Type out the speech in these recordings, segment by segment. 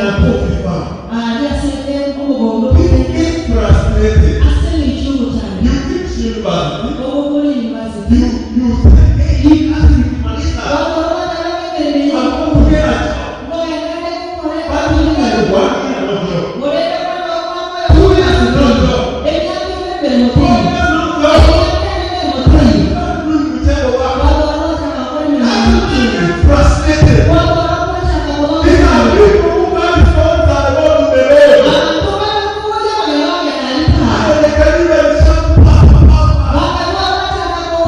a poultry farm. Aria ase omogondo. People get frustrated. Ase eng'encho y'ogochanda. You finish university, Ogokora university. you say, hey, hii kazi nikimaliza, I'm going to get a job. But you know, 1 year no job, 2 years no job, 4 years no job. You can't do whichever work. That will make you frustrated. These are people who can't sponsor the road to the road. And they can even shout, "Papa, Papa."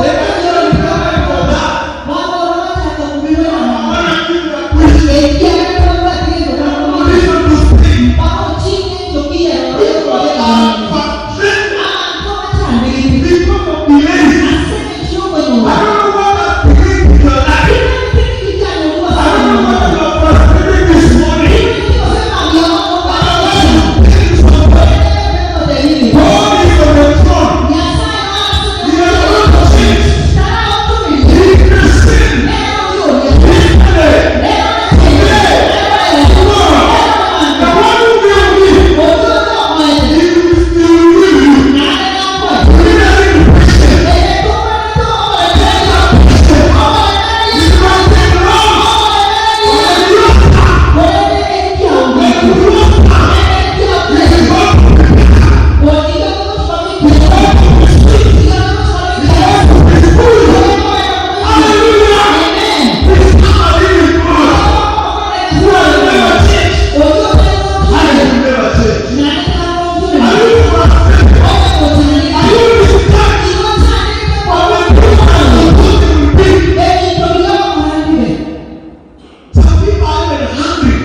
They can even cry for that. Hawana kitu ya kuishi. Listen to speak. People are frustrated because of delays. I don't know what has delayed in your life. I don't know what you are frustrated this morning. But I want to tell you something. God is on the throne. He has not changed. He is the same. Yesterday, today, tomorrow. The one who will be, he will still will you. You need to be patient. It might take long. But when you start, when you start, it is going to be better. It's going to be sweet. It's going to be good. Hallelujah. We serve a living God who has never changed. I will never change. Are you frustrated? Are you discouraged? But when people are supposed to be, some people are even hungry.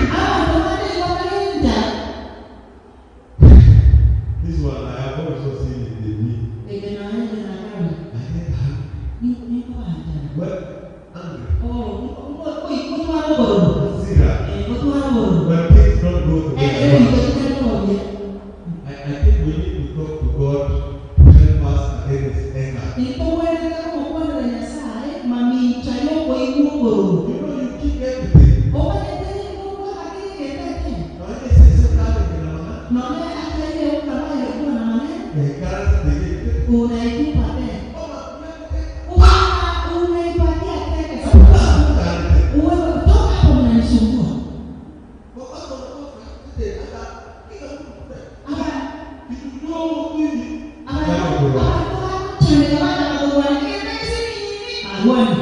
This one I have also seen it in me. I get hungry. Well, hungry. Hasira. When things don't go the way I want. I think we need to talk to God to help us against anger. You keep everything. Now, I say, "Sasa kuna maana." Encourage the gift. Unaitupa tena. Oh, Unaipatia teke sasa. Uwe toka hapo mnanisumbua. Aba aba aba Agwani.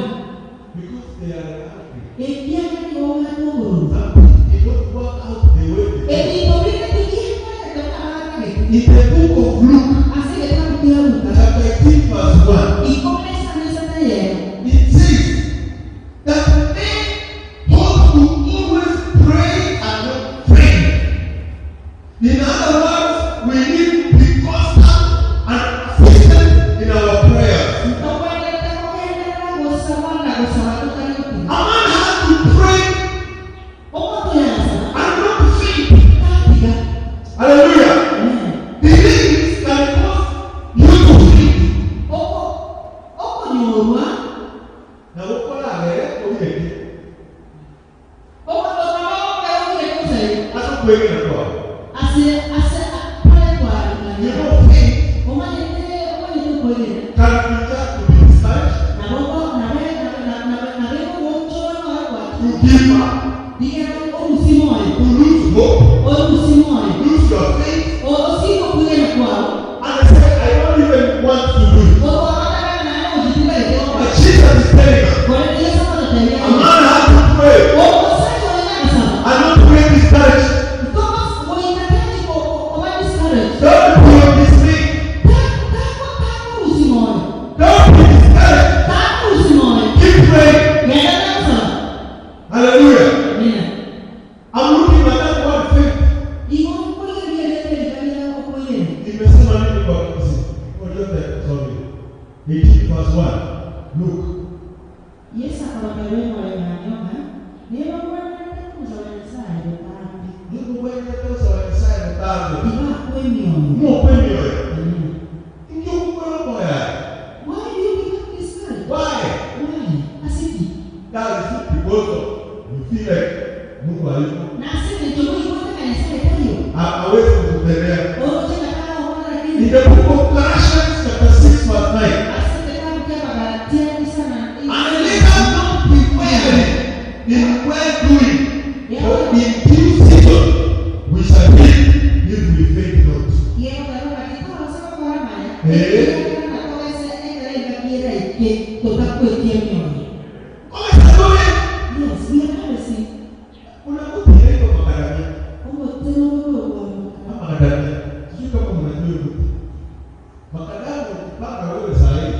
Because they are hungry. Ekiana ni woga tuguru. Something it don't work out the way they think. Ebintu bine tigiye In the book of Luke, Ase getabu kia Luka. chapter 18, verse 1, 15 it says that men ought to always pray and not faint. In other words, we need to be constant and persistent in our prayers. A man has to pray and not faint. Hallelujah. Delays can cause you to faint. Na ukolagere oireke. Asa kwegena kwa. Faith can be just to be discouraged, to give up, to lose hope, lose your faith, and say, "I don't even want to do it." But Jesus is telling us, a man has to pray and not to get discouraged. Don't be on dismay. Don't be discouraged. Keep praying. Hallelujah. I'm looking at that word "faith." Imesema nini kwa kisi? Sorry. 18 verse 1. Look. Yesu akabagarura banyoka niba mubona kumusaba Nyasaye butambi. Nikukwenda kusaba Nyasaye butambi. Tibakwa emioyo. Mukwe emioyo. Nkyokukora moya. Why do you become discouraged? Why? Why? Asiki. That is because of you feel like Mungu hayuko. Na asili ndio hawezi kukutendea. Oroche ng'a In tagokora the kende. book of Galatians chapter 6 verse 9. Ase eketabu kia Abagalatia isana And let us not be weary in well doing, for in due season we shall reap if we faint not. Yegoteba ng'a titorosa gokora amaya, Eh. ekiagera natogese ekero engaki eraike totakwetia emioyo. Kome Yes, we are harvesting. Kuna mti inaitwa makadamia. Omote noro Ama makadamia. Sijui kama mnajua hiyo mti. Makadamia ukipanda wewe saa hii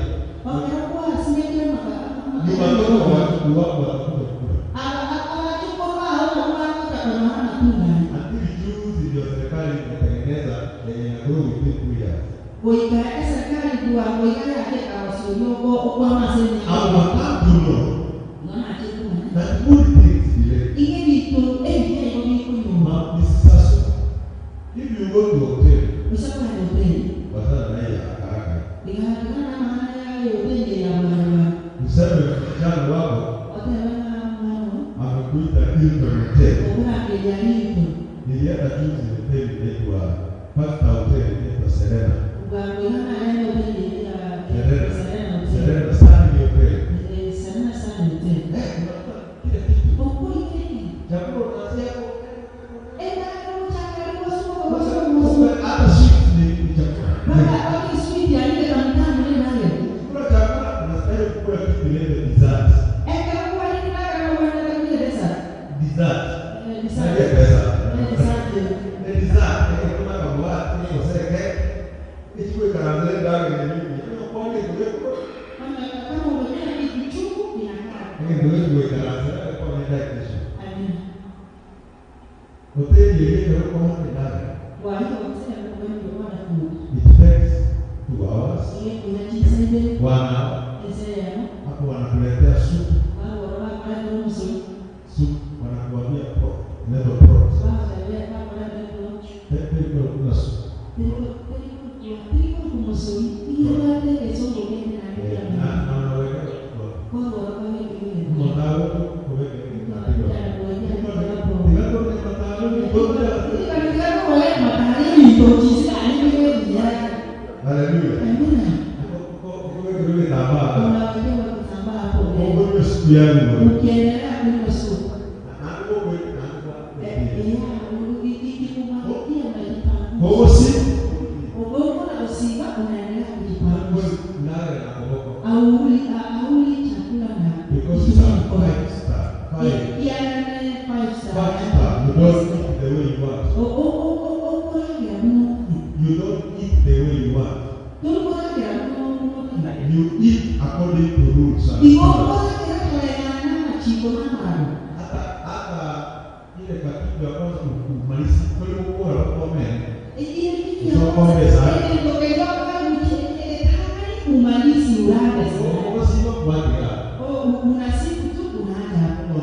ni watoto wa wajukuu wako watakuja kula. Until juzi ndio serikali imetengeneza yenye ina grow within 2 years. And we come to know that good things delay. Ma, Mrs. Sasu, if you go to hotel, wachana na hii haraka haraka. Useme msichana wako amekuita Hilton Hotel. Nilienda juzi hoteli inaitwa Five Star Hotel inaitwa Serena. Serena. Serena Stanley Hotel. Eh, unakuta kila kitu. Chakula unaanzia hapo. Hata sweet ni chakula. Kula chakula unastahili kukula kitu inaitwa dessert. Dessert. Sio pesa. Ni dessert. Eh, kuna kabwati, koseke. Ichukue karanzele ndani ni nini? Kwa nini kuweko? Ndio ndio karanzele kwa nenda kesho. Hoteli yenyewe kwa hapo ndani. It takes 2 hours. One hour. Hapo wanakuletea soup. Soup wanakuambia pork. Inaitwa pork. Pepe iko kuna soup. Na unaweka kwa mtao kuweka Haleluya. Kuweka kitambaa. Mungu siku yangu. Ukiendelea kunywa supu Na kwa ikikumakia unajipangusa. Kogosi. Ubongo na usiba unaendelea kujipangusa. Ndare na koboko. Auli chakula na Because it's a five star. Five. Yale five star. Five star. You don't eat the way you want. Okoragira muno. You don't eat the way you want. Tokoragira muno. You eat according to rules and Igo standards. okoragira kulingana na machiko n'amaro. Hata ile katibu ya kwanza kumaliza kwa hiyo kwa kwa mene. Ile kitu ya Kutoka kwanza, pesa. ile ndio kwa umalisi urage sana. Kwa sio kwa kwa. Oh, una siku tu unaaga hapo.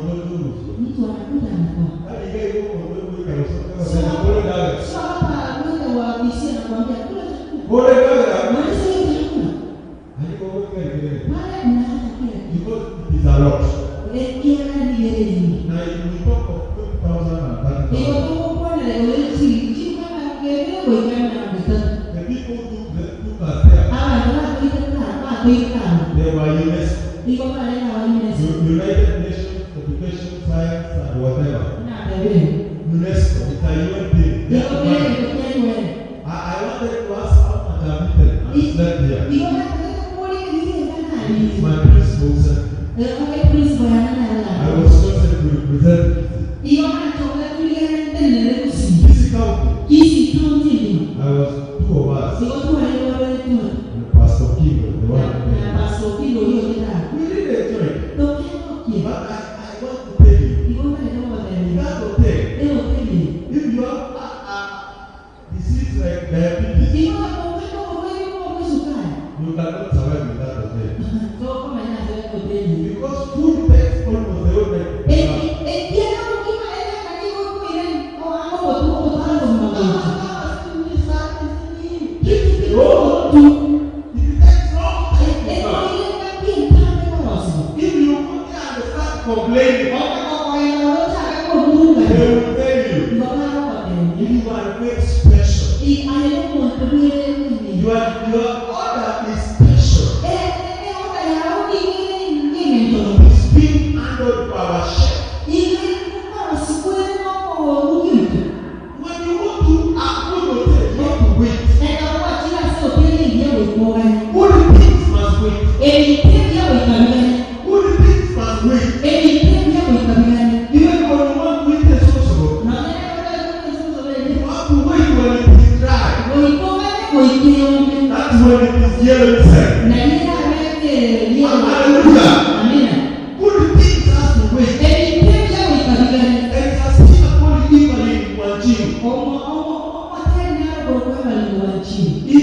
Mtu anakuja anatoa. Hadi ile kwa kwa kwa Sio kwa kwa sio hapa wewe waabisia na kuambia kula chakula. Kule kwa Maliza hiyo chakula. Hadi kwa kwa kile. Pale unaacha kila kitu. Because it is a lot. Ekiana ni yele nyingi. Now you will talk of 20,000 and 30,000. Iko kwa na leo chini chini kama kile kwa ikana na mtoto. The people who took us there, Hawa ndio watu kwa kuita. they were UNESCO, Iko pale na wale United Nations Education, Science and whatever. na bebe. UNESCO, it's a UN thing. They Iko have kile money. kwa wewe. I wanted to ask how much I've eaten and slept here. Iko na kile kwa ile kana. My principal said, Eh, okay, principal yana I was chosen to represent Iko na chonga kulia ntenere kusi. Kisii County. Kisii County ndio. I was two of us. Iko tu wale wale tu. And Pastor Kibo, the one who Na came. Pastor Kibo hiyo tena. We really enjoyed it. Tokia. But I want to tell you, Iko na kama in wale. that hotel, Leo tena. if you have a disease like diabetes, Iko na kwa wewe kwa sukari. you cannot survive in that hotel. So kama ina hoteli. Because food takes almost the whole night. to Eh, come. eh, tiene mukima ena kanigo kuire o amo botu otalo magocho. Kitu kidogo tu. It takes long. You are made special. Aye nomonto bw'emenyio. Your order is special. Eoda yao nigo ere engencho mono. It's being handled by our chef. Igo ekorosigwa ere nomorugi oito. When you go to a good hotel, you have to wait. Ekero gwachire ase hoteli engiya goika oganye. Good things must wait. Ebinto ebiya goika biganye. Good things must wait. Ebinto ebiya goika biganye. Even when you want to eat a soso, Nonya ekero otagete koria esusu bende, you have to wait when it is dry. goika oganye goika eyome. That's when it is yellow inside. Nario erabe yellow. Hallelujah. Amina. Good things has to wait. Ebinto ebiya goika biganye. There is a singer called Evelyn Wanjiru. Omo- omo- omoteri naro korokwa Evelyn Wanjiru. He,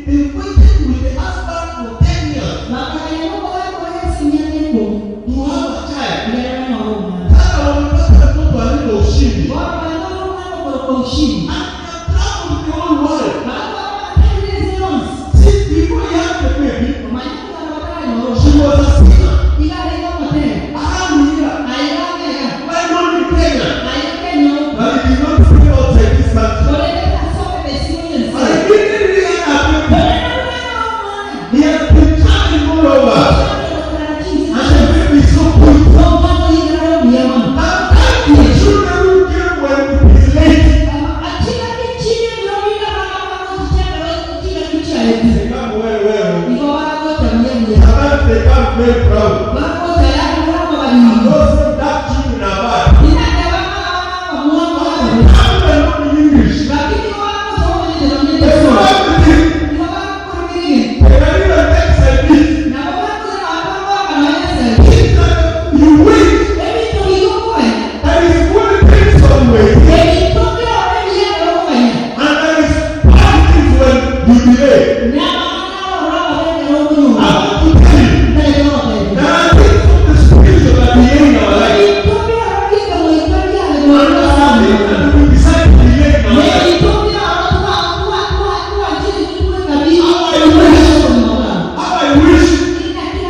they waited with the husband for 10 years Bakaganya n'omogaka oye ase emiaka ikomi. to have a child. Ekero banyora omwana. Sasa wamepata mtoto aliye ushindi. Bono banyora omwana okorokwa Ushindi. And they have traveled the whole world. Bakaba bagatandire ense yonsi. Since before he had the baby, Omanye kogamba bataranyora she omwana. was a singer. Iga arenge omoteri. Around here, Aye gakega. why not in Kenya? Aye Kenya oko. But he did not stay outside this country. Korende tasokete isiko y'ense. And he didn't really have a baby. Korende omwana omwana. He has been traveling all over. And the baby is so beautiful. Omwana oyigara omuya mono. Sometimes the children who came when it is late, they come well, well. Sometimes they come very proud. Those that children are bad. Some are not in English. They know everything. They can even text like this. Things that you wait, there is good things on waiting, and there is bad things when you delay. I want to tell you, there are things of the spiritual that delay in our life. And there are things that we decide to delay in our life. How I wish that we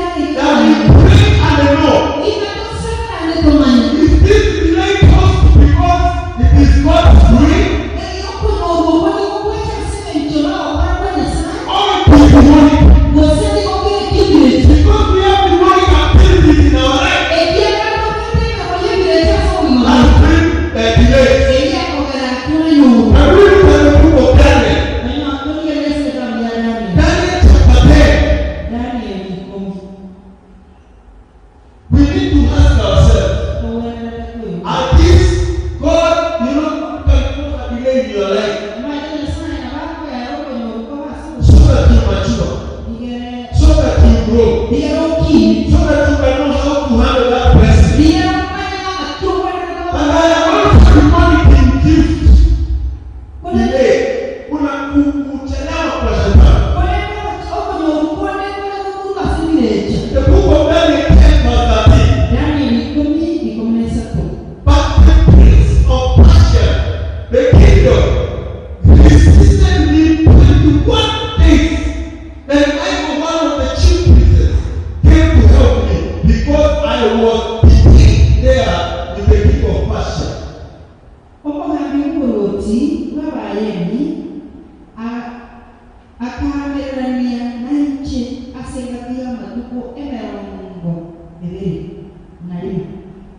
pray and know. Is this delay caused because it is God's doing or it is demonic? Because we have demonic activities in our life that bring delays. And we look at the book of Daniel, Daniel chapter 10. We need to ask ourselves, are this God, God can cause a delay in your life so that you mature, so that you grow, so that you can know how to handle that person. And I am also demonic in gift. Delay. Kuna kuchelewa kwa shetani. The book of Daniel 10 verse 13. But the prince of Persia, the kingdom, resisted me 21 days. Then I, one of the chief princes, came to help me because I was detained there with the king of Persia. Omogambi bw'oborwoti bw'Abayemi akaamererania nainche ase engaki y'amatuko 21,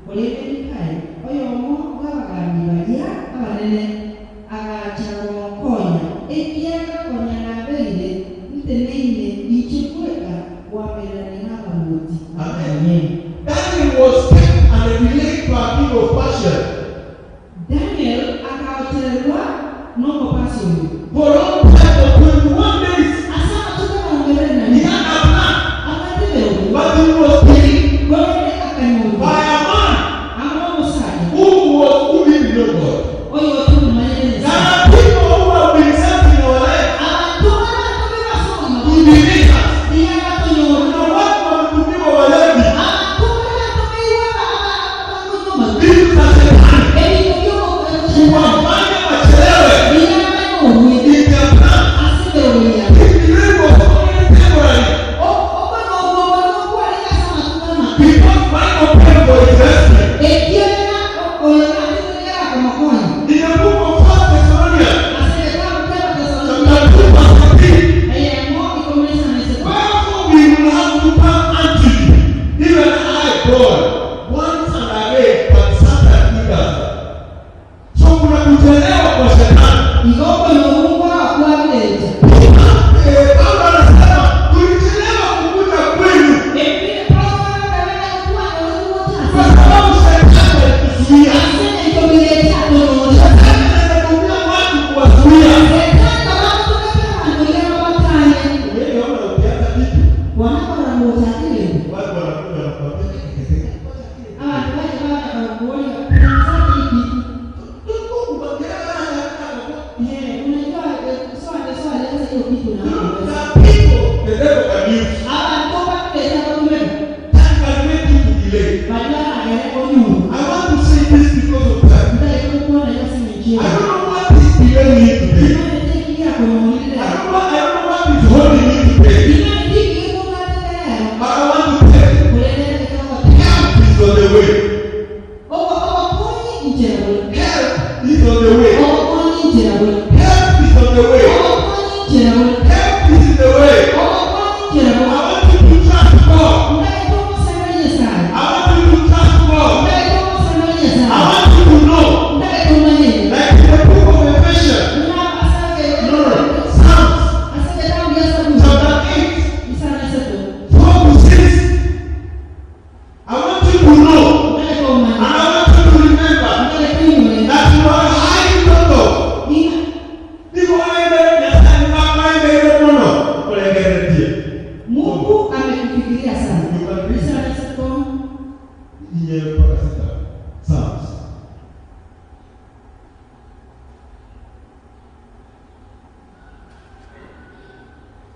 korende Mikaeli, oyomo bw'abagambi baria abanene, agacha gonkonya, ekiagera konya nabeire nteneine inche bweka koamererania nabarwoti b'Abayemi. Daniel was kept and delayed by king of Persia Daniel akagochererwa n'omopasi oyo for a long time of 21 days. ase amatuko emerongo ebere na He rimo had a plan, akateberwa but he was delayed korende akanyorwa by a man amo n'omosacha who was who didn't know God. oyo otumumanyire There Nyasaye. are people who have been sent in our life Abanto baratobe ase obogima to bwaito delay us. nigo batonyorwa. Kuna watu wametumiwa walevi, Abanto baratobeirwe abakonywa vitu za shetani, ebinto by'omokwero kuwafanya wachelewe. nigo banyorwe. to you today. I don't know, I don't know what is holding you today. But I want to tell you, help is on the way. Help is on the way. Help is on the way. Help is in the way. I want you to trust God. I want you to trust God. I want you to know, like in the book of Ephesians, no, no, Psalms, chapter 8, 4 to 6. I want you to know, and I want you to remember that you are highly thought of. Mungu amekufikiria sana. You can read inye mpaka sita. Psalms.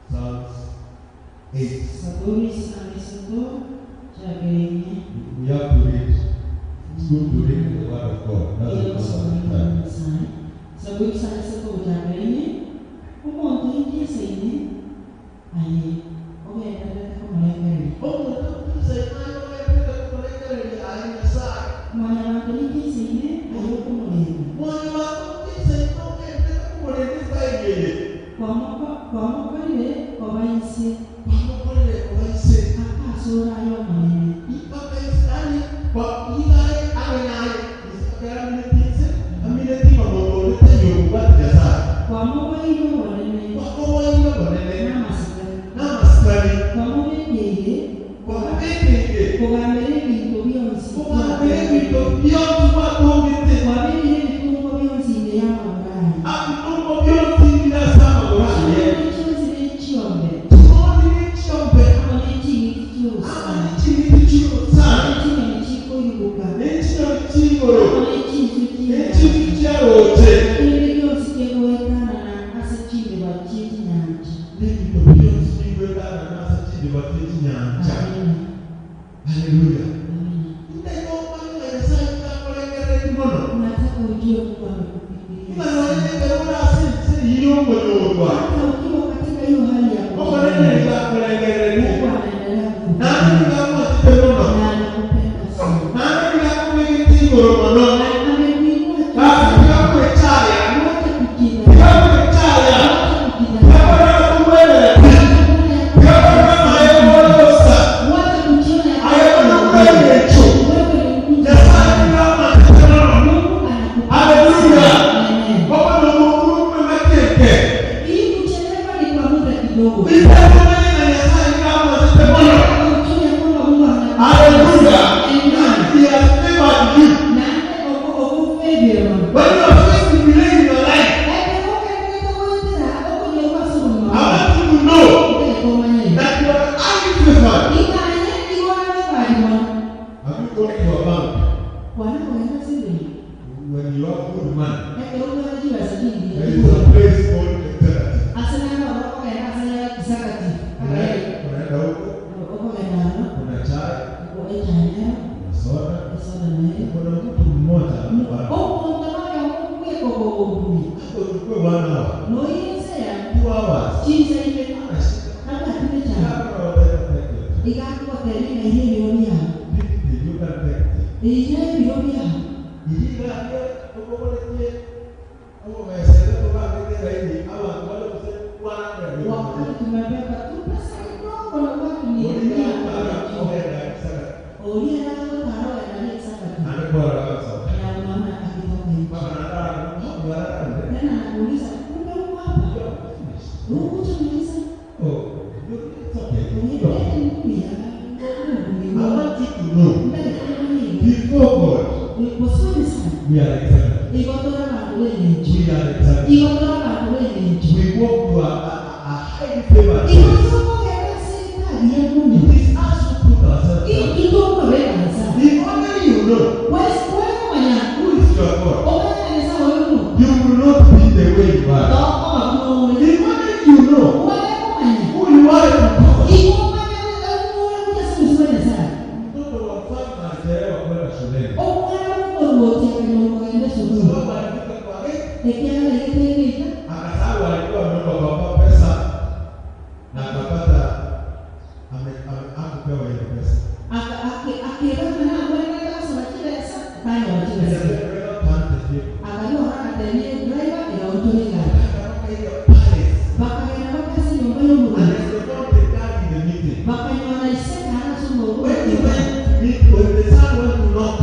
Psalms 8. Saburi samisoto chagenye. We have to read. It's good to read the word of God. That's the most of the time. Saburi samisoto chagenye. Omonto intiasaine aye ogendererete komorengereria. Mwanyabanto nintiasaine aye okomorenga. Kwamokorire obaise akasora aye omonene. Kwamoboire obonene n'amasikani. Kwamobekeire kogambera ebinto bionsi. Kwabeire ebitungo bionsi ime y'amagoro aye. Chionsi n'echiombe amo n'eching'iti chi'obosani. N'echinyoni chikoiruruka amo n'echinsu chi'enyancha. Kende gionsi kegoetanana ase chimbeba chi'echinyancha. Amina. Hallelujah. Amina. Nataka ujue Mungu amekufikiria sana. Hata ukiwa katika hiyo hali ya kuchelewa, Mungu anaendelea kukufikiria na anakupenda sana. Na amekuinua juu. Wacha kujidharau. Wacha kujidharau. Wacha kujiona ya kwamba wewe ni mtu. Mungu anakupenda sana. Amen. Hii kuchelewa ni kwa muda kidogo. Ujue ya kwamba Mungu anakupenda. Hallelujah. Amen. He has favored you. Na okufavor. When you are facing delay in your life, I want you to know that you are highly favored. Have you gone to a bank when you have good money? There is a place called executive. Unaenda huko, kuna chai, kuna soda, kuna mtu mmoja hapa. Hapo uchukue one hour, 2 hours. Hana shida. Hapa wanaweza take it. Pick it, you can take it. Iriga okokoletie omesere tubangite laini abantu bali kuse 100. Wakati tumebeba tu pesa kidogo na watu ni mia. Olia nakotara na unaona akitoka nje. Tena anakuuliza kumbe uko hapa? Hukuchamaliza? We walk to a highly favored place. It is us who put ourselves there. If only you know who is your God, you will not be the way you are. If only you know who you are to God. Mtoto wa mfalme alichelewa kwenda shuleni. Sababu alifika kwa gate. Akasahau alikuwa ameomba baba pesa na akapata ame, ame, hakupewa hiyo pesa. The driver turned the vehicle. Akatoka hiyo palace. And they found the dad in the meeting. When he went to meet, when the son went to knock,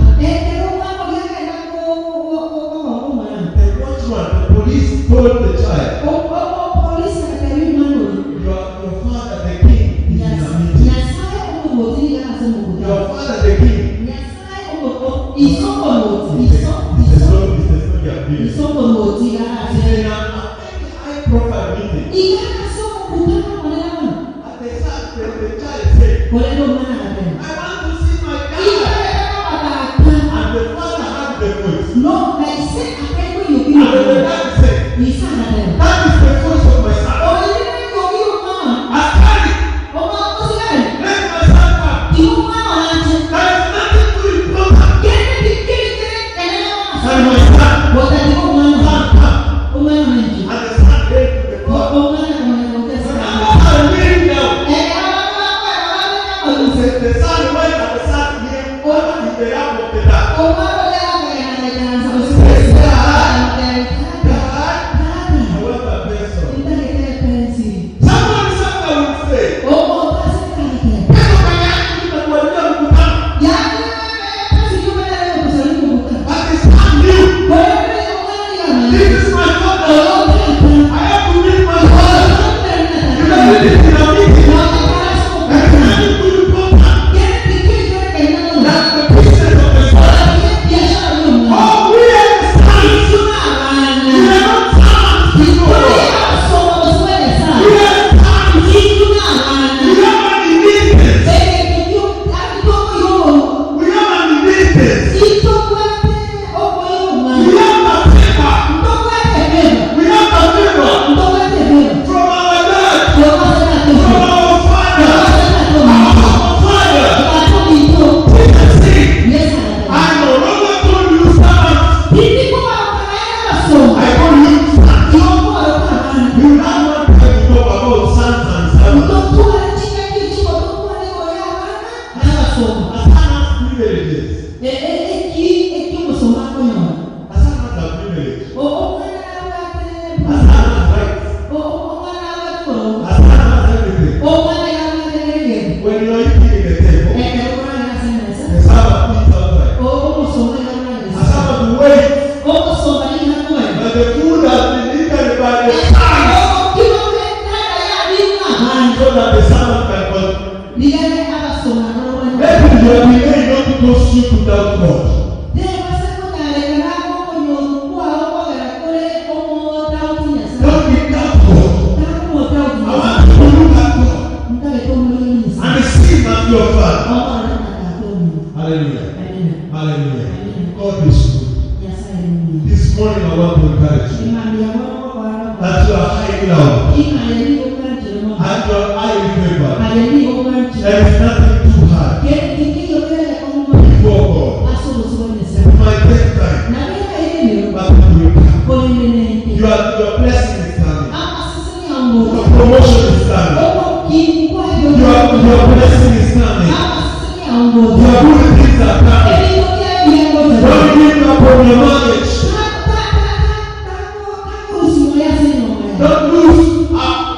the watchman, the police told the child, your father, the king, is in a meeting. Your father, the king, is the story of being. He's in a very high profile meeting. And the son, the child said, I want to see my dad. And the father heard the voice. And then the dad said, That is the voice of my son. Askari, let my son come. There is nothing too important than my son. Son, come. And the son came to the door. When I kneeled down, the son went and the son here in the lap of the dad. Dad, I want a pencil. Someone somewhere would say, "Kesho yangu nitakuambia mkutano." But the son knew, this is my father. I have to meet my father. You know, it is in a meeting. There is nothing too important than the business of the father. Oh, we are the sons. We are not sons before. We are sons. We have an inheritance. We have an inheritance. We have a favor. We have a favor from our dad, from our father, our father. Jesus said, I no longer call you servants. I call you sons. You have one time to talk about sons and servants. A son has privileges. A son has a privilege. A son has rights. A son has everything. When you are eating in the table, the servant eats outside. A servant waits, but the food has been eaten by the sons so that the servant can continue. Maybe your delay not cause you to doubt God. Don't be doubt God. I want you to look at God and see him as your father. Hallelujah. Hallelujah. God is good. This morning I want to encourage you that you are highly loved and you are highly favored. There is nothing too hard before God. It might take time, but it will come. Your blessing is coming. Your promotion is coming. Your blessing is coming. Your good things are coming. Don't give up on your marriage.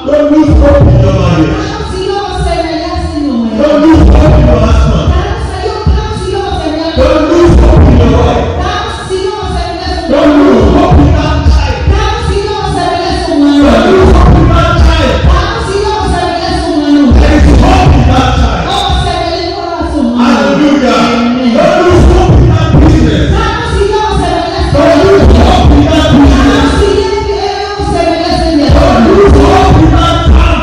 Don't lose hope in your marriage. Don't lose hope in your husband. Don't lose hope in your wife. Don't lose hope in that child. Don't lose hope in that child. There is hope in that child. Hallelujah. Don't lose hope in that business. Don't lose hope in that business. Don't lose hope in that farm.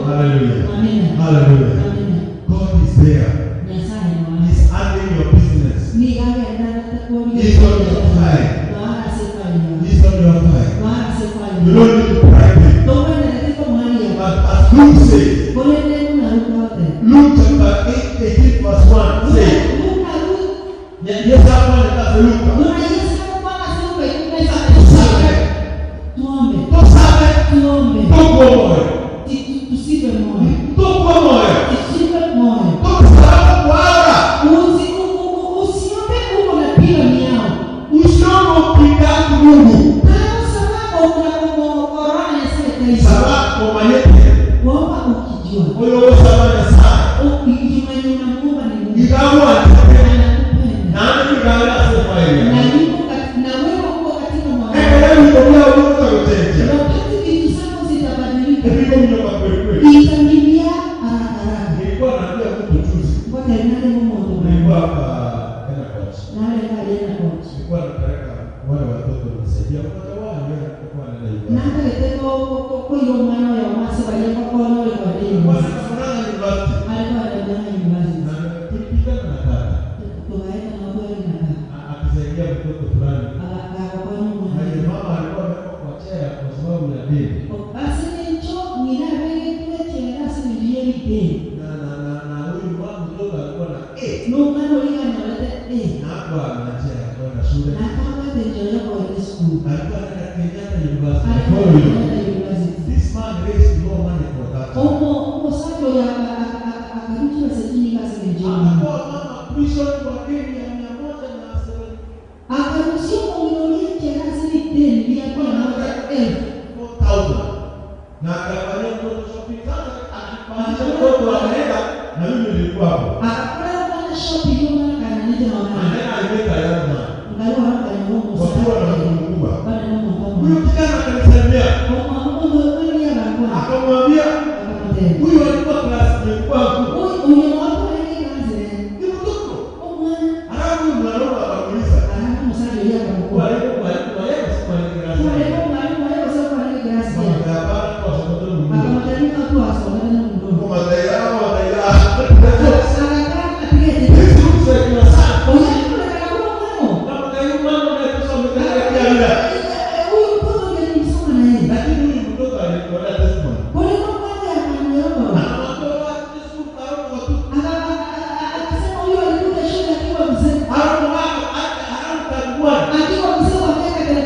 Hallelujah. Hallelujah. God is there. He's handling your business. He's on your side. He's on your side. You don't need to bribe him. But as Luke says, Luke chapter 8, 18 verse 1 says, Yes, I want to Luke. Natagete koira omwana oyomo ase baria ngokonya ore kogenda university. Are kogenda Murang'a University. Togaeta nabo twarenge na baba. Agakonya omwana Ase engencho ng'ina abegetwe echela ase engencho y'ebideni. Na omwana oria iga anyorete A. Na tabwate enchera y'okogenda esukuru. Are kogenda Kenyatta University. Omo omosacha oyo aka aka aka akarua chibesa chinyinge ase engencho y'omwana. Akarusia omong'ina oria echela ase riteni ria mia moja elfu. Agakorera omwana shopping omwana akananete nonya nkarwara nkanyora omosacha bare nomonto omonene. Omonto oyo oria agankwana akamotebia, Oyo noo twarenge ekansa ere, omwana. Alafu omosacha oyio akamokwania, Kwarenge omwalimu oye gose kwarenge class girl? Akamotebia ng'a twasomete nomonto oyo. Agakana ng'a tigete. Oyo akorekana buna omwana oo. Huyu mtoto ndiye nilisoma na yeye. Korende omwana oyo akamwera obororo. Akasema huyu alikuja shule akiwa mzee. Akiwa mzee wa miaka 34.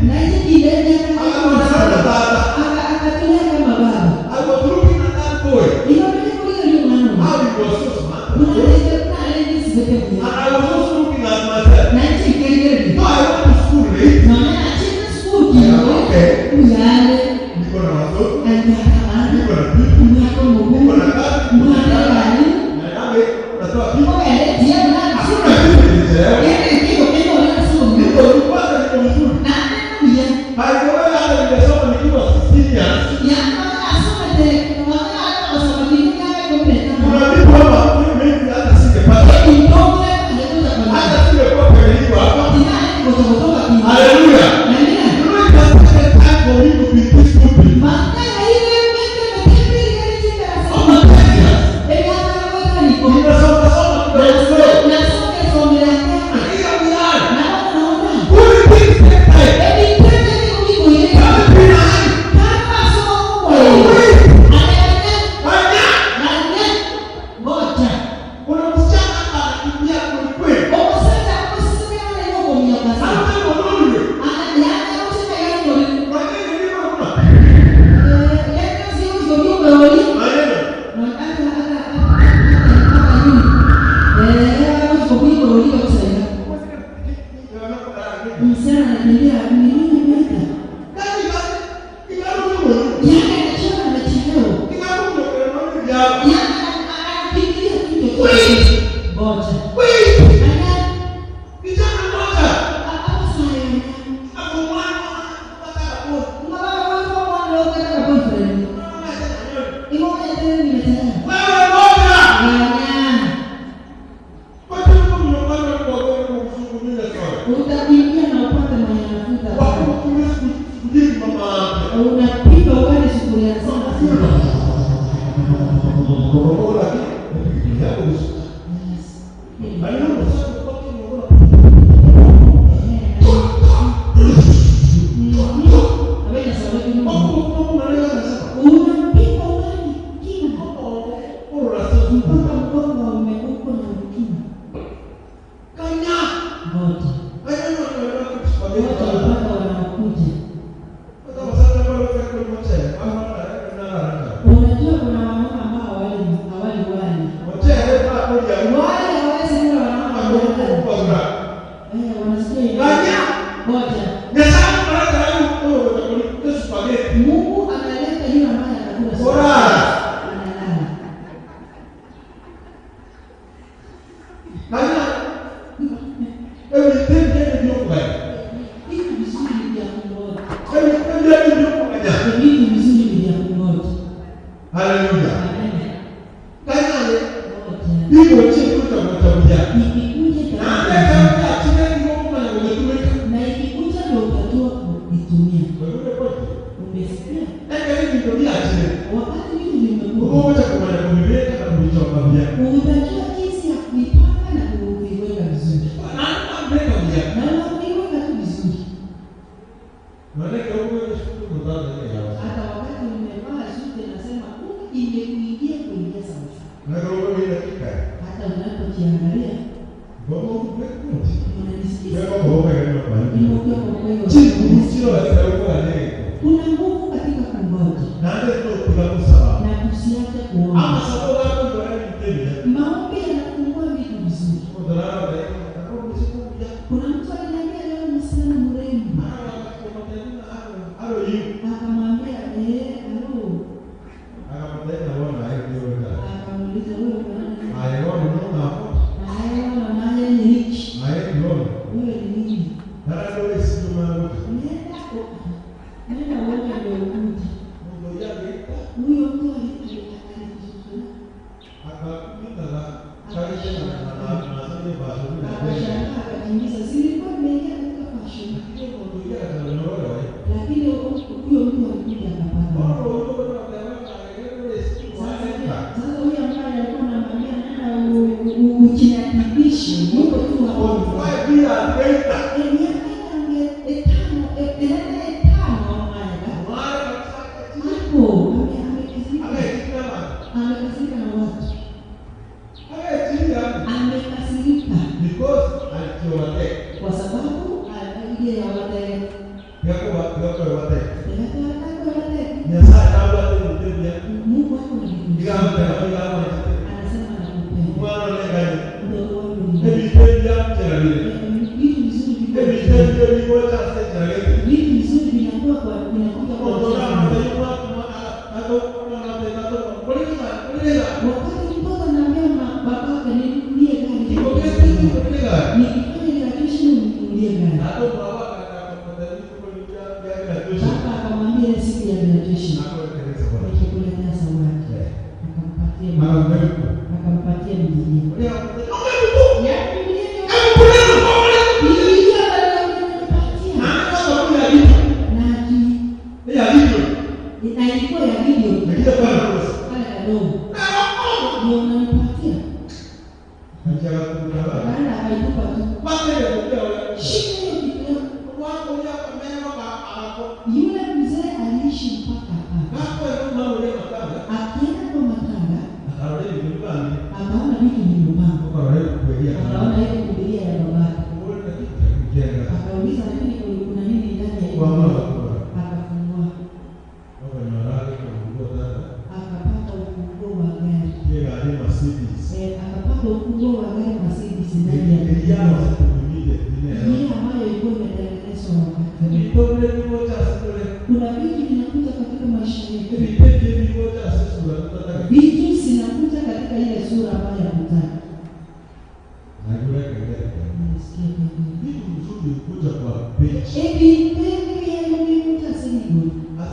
Na hizi kile miaka akatulia kama baba. Ilobidi kulia yule mwana. Kuna ladies zote kulia. Na hichi kile. Na mimi achina school kidogo. Uyale. Alikuwa Mwaka mugumu. Mwaka gani? Oya, tia mwana. Yaani kiko kiko na somo. Na neno ya. Ya asoma te mwana asoma kiko yake kompeta. Intonge alikuja kwa. Tina kutoka kwa. Hallelujah. Na nina. You know, it has taken time for me to be this stupid. Maka ile meke meke ile chinda Over asoma. 10 years. Ebe ata niko. Nimesoma soma kidogo kidogo. Na soke somera And here we are. Na unaona. Good things take time. Ebi twende niko ile. Come behind. Kama somo kwa. Wait. Anaenda Fanya. na ngoja. Kuna msichana hapa anakimbia kweli kweli. Omusacha akusisimira niko mnyakazi. Hata mwanaume. Ana yana kusema yeye ndio. Kwa nini ndio kuna? Eh, yeye sio ndio ndio. Maneno. Msichana anakimbia ni nini imeenda? Gani gani? Ikarumu. Yaani anachora amechelewa. Ikarumu kwa Yaani anakimbilia kitu chochote. Ngoja. Wait. Ana Kijana mmoja. hapo sana. Hapo mwana anataka kuoa. Mama kwa mwana leo kaka boyfriend. Imo tena nimechelewa. Wewe ngoja. Nganya. Kwa sababu mnakwenda kwa kwa kuzungumza sana. Utakimbia na upate mwenye anafuta. Unapika ugali sufuria nzima. Yes. Unapika ugali kima mpaka mgongo umeuko na ukima. Ngoja. Ngoja mpaka wanakuja. Unajua kuna wanaume ambao hawali hawali wali. Wali hawezi kula wanaume ambao. Eh, wanasikia ina. Ngoja. Mungu analeta yule ambaye atakula Bora. Analala. Vitu vizuri ni vya kungoja. Vitu vizuri ni vya kungoja. Hallelujah. Amen. Kanyale, Ngoja. Biko chini kuta kuta Ikikuja Na itakuja. hata kama Umenisikia? Ekero ebinto biachire, Wakati vitu vimekuja, ogocha komanya kobibeka na kobichonga buya. utajua jinsi ya kuipanga na kuiweka vizuri, Naende kwabibeka buya. na unakuiweka tu vizuri. Nonye ekero okobeka esukuru omonto agotebi ng'a yago. Hata wakati umevaa suti, nasema "Uh, imekuingia kuingia sawasawa. Nonye ekero okobeka chikari, Hata unapojiangalia igo unanisikia, Chinguru nimeongea kwa kweli. chiro ekero okoganya egento. Kuna nguvu katika kungoja Naende totiga gosaba. na kusiache kuomba. Amasabo gakoigora ebinto ebiya. Maombi yanafungua vitu vizuri. Omonto narore, nabo omoiseke omuya. Kuna mtu aliniambia leo msichana mrembo, akamwambia eh, alo, akamuuliza wewe unaona nini? Aye, naye ni hiki. Wewe ni nini? Nenda nenda uoge ndio ukuje. Huyo mtu alijisusulia. Akashangaa akajiuliza, si nilikuwa nimeingia katika fashion. Lakini huyo mtu alikuja akapata. Sasa sasa huyo ambaye alikuwa anamwambia nenda ujinadhibishe, yuko tu hapo. Miaka yange etano, enene etano maega. Hapo amekasirika. Amekasirika na watu. Amekasirika Because alikiwateka. kwa sababu ile ya wate Yakoba yake wate Nyasaye nabwate ebinto ebiya. Mungu wako ni Iga vizuri. amuteba, iga amwanchete. Anasema nakupenda. Omwana one ngani. Mtoto wangu ni Ebinto ebiya ncherabire. vitu vizuri viko Ebinto ebiya bigocha ase encheragete. vitu vizuri vinakuwa kwa vinakuja kwa Omonto njia oramate fulani. omwana, ato, omwana ate, ato, kolekeza, kolekeza. Wakati mtoto anaambia babake ninunulie gari, Ikogete, kolekeza. nikifanya graduation uninunulie gari. Ato baba akakamata kolekeza, ya graduation. Baba akamwambia ile siku ya graduation Akolekereza bwana. nitakuletea zawadi, Eh. akampatia Mara mrefu. akampatia Biblia. Oria, Yaani Biblia ndio Emkulelo, Biblia alinipatia Na sababu ya vitu. na aki Ya vitu. na ilikuwa ya video Ndio kwa nini? pale kadogo ndio unanipatia. Akaenda akaitupa tu, shika hiyo kitu yako. Yule mzee aliishi mpaka akafa. Akienda kwa matanga akaona vitu vimepangwa, akaona ile Biblia ya babake, akauliza lakini kuna nini ndani ya hiyo Biblia? Akafungua, akapata ufunguo wa gari akapata ufunguo wa gari Mercedes ndani ya Biblia ile ambayo ilikuwa imetengenezwa wakati huo. Kuna vitu vinakuja katika maisha yetu, vitu zinakuja katika ile sura ambayo hakutaka. Nilisikia kengele. Vitu mzuri hukuja kwa page. Ebintu ebyo sinigo Na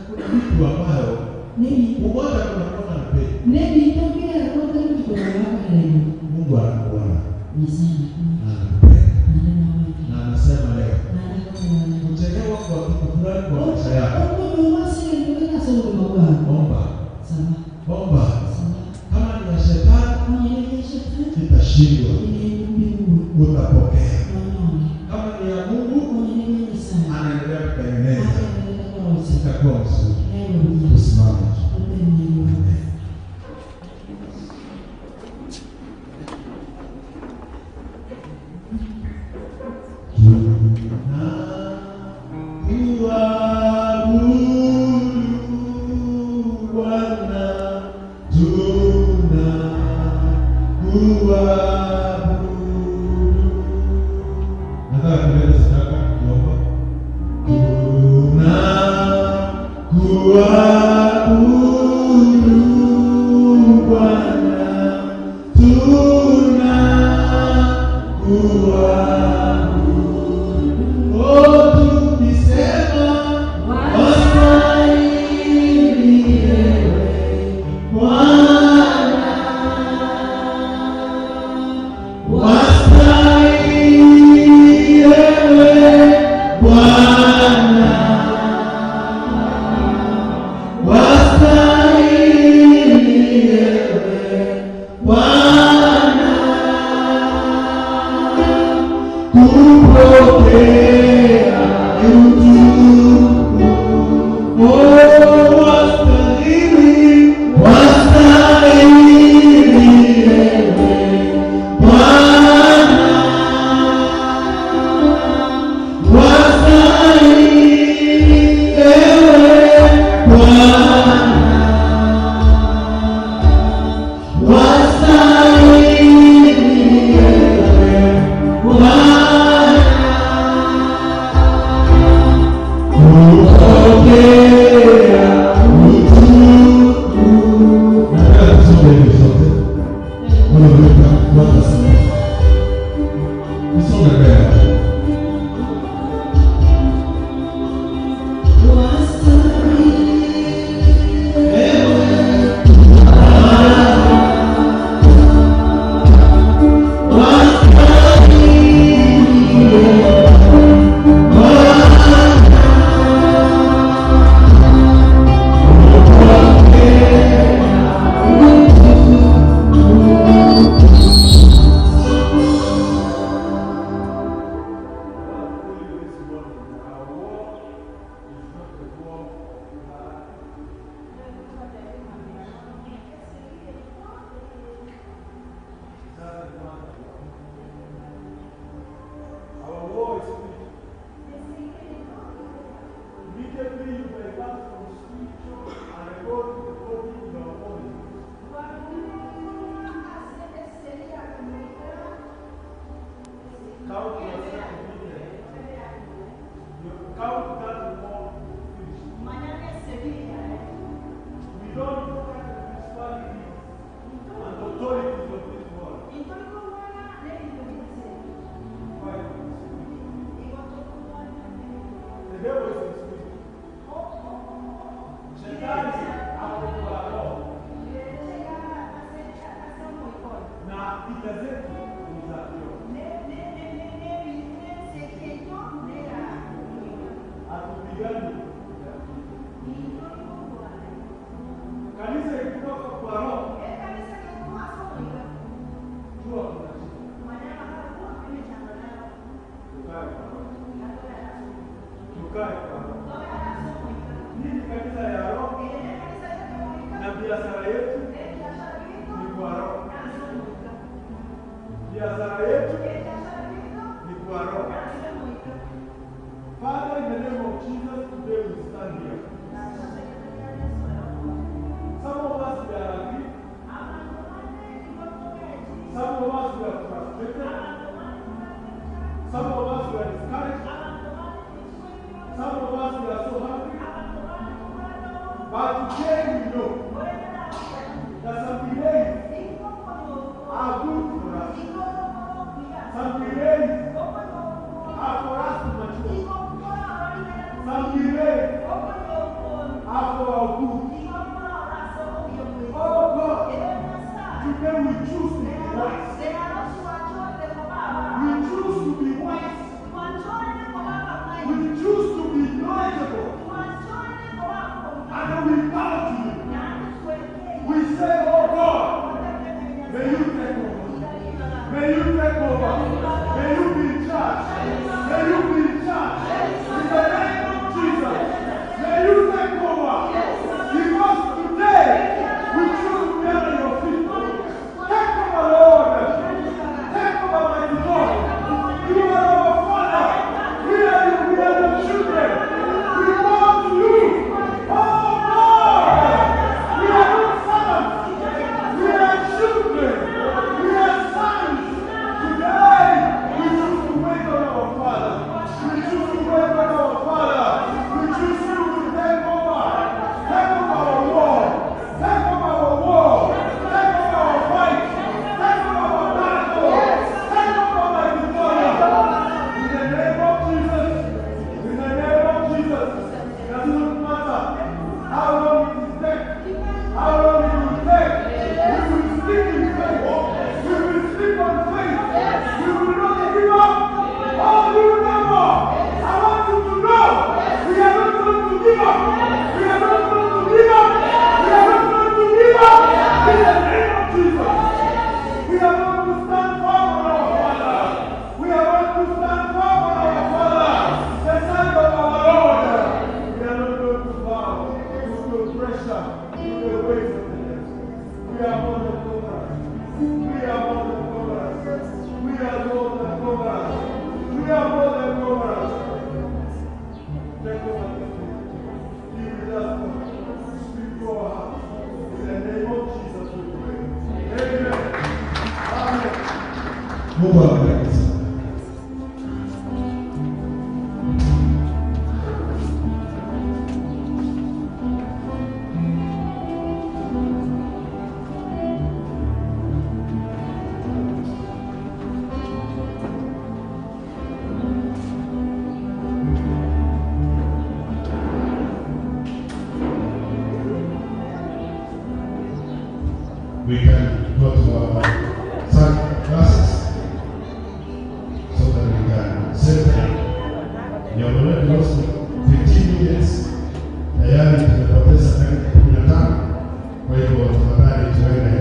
kuna vitu ambayo nebi umoja kunakuwa na page. nebintu byerota bitukolawakalerero Mungu anakuona nisana na anakupenda nanena wange na anasema leo nalekakuwana kuchelewa kwa kitu fulani kwa maisha yako, okunowasirendokekasoloma bwangu omba saba omba. saba Kama ni ya shetani onyelele shetani itashindwa, ineyumbiwe utapokea. nonone Kama ni ya Mungu onyelele sana anaendelea kutengeneza, aendelekakorosa itakuwa mzuri. newebuya Tusimame. otenewe Amen. Tunakuabudu Bwana, tunakuabudu. Nataka kuleta sadaka kiomba. Tunakuabudu Bwana, tunakuabudu. Oh, tukisema wastahili wewe Bwana, wastahili wewe Bwana. Tukae kwa roho. Tukae kwa roho. Hii ni kanisa ya roho na biashara yetu ni kwa roho. Biashara yetu ni kwa roho. Father, in the name of Jesus, today we stand here. Some of us we are angry. Some of us we are frustrated. Some of us we are discouraged. Some of us we are so hungry. But today we know that some delays are good for us. Some delays are for us to mature. Some delays are for our good. Oh God, today we choose to be wise. We choose to be wise. We choose to be knowledgeable. And then we bow to you. We say, Oh God, may you take over. May you take over. May you be in charge. May you be in charge. In the name of Jesus, may you take over. Because today we choose to be under your feet. Take over, Lord. Take over, mighty God. You are our Father. We are your children. We bow to you. Oh God. We are not servants. We are children. We are sons. Today, we choose to wait on our Father. We choose to wait on our Father. We choose you to take over. Take over our war. Take over our war. Take over our fight. Take over our battle. Take over, mighty God. In the name of Jesus. In the name of Jesus. Doesn't matter how long it will take. How long it will take. We will stick in faith. We will stick on faith. We will not give up. Oh, you never. I want you to know we are not going to give up. We are not going to give up. We are not going to give up. In the name of Jesus. We are going to stand firm on our Father. We are going to stand firm on our Father, the Son of our Lord. We are not going to bow to the pressure, to the ways of the devil. We are more than conquerors. We are more than conquerors. We are more than conquerors. We are more than conquerors. Take over this day. Be with us, Lord. Speak to our hearts. In the name of Jesus we pray. Amen. Amen. Mungu awabariki sana. We can go to our sunglasses so that we can save time. We have already lost 15 minutes. Tayari tumepoteza dakika 15. Kwa hivyo tafadhali tuende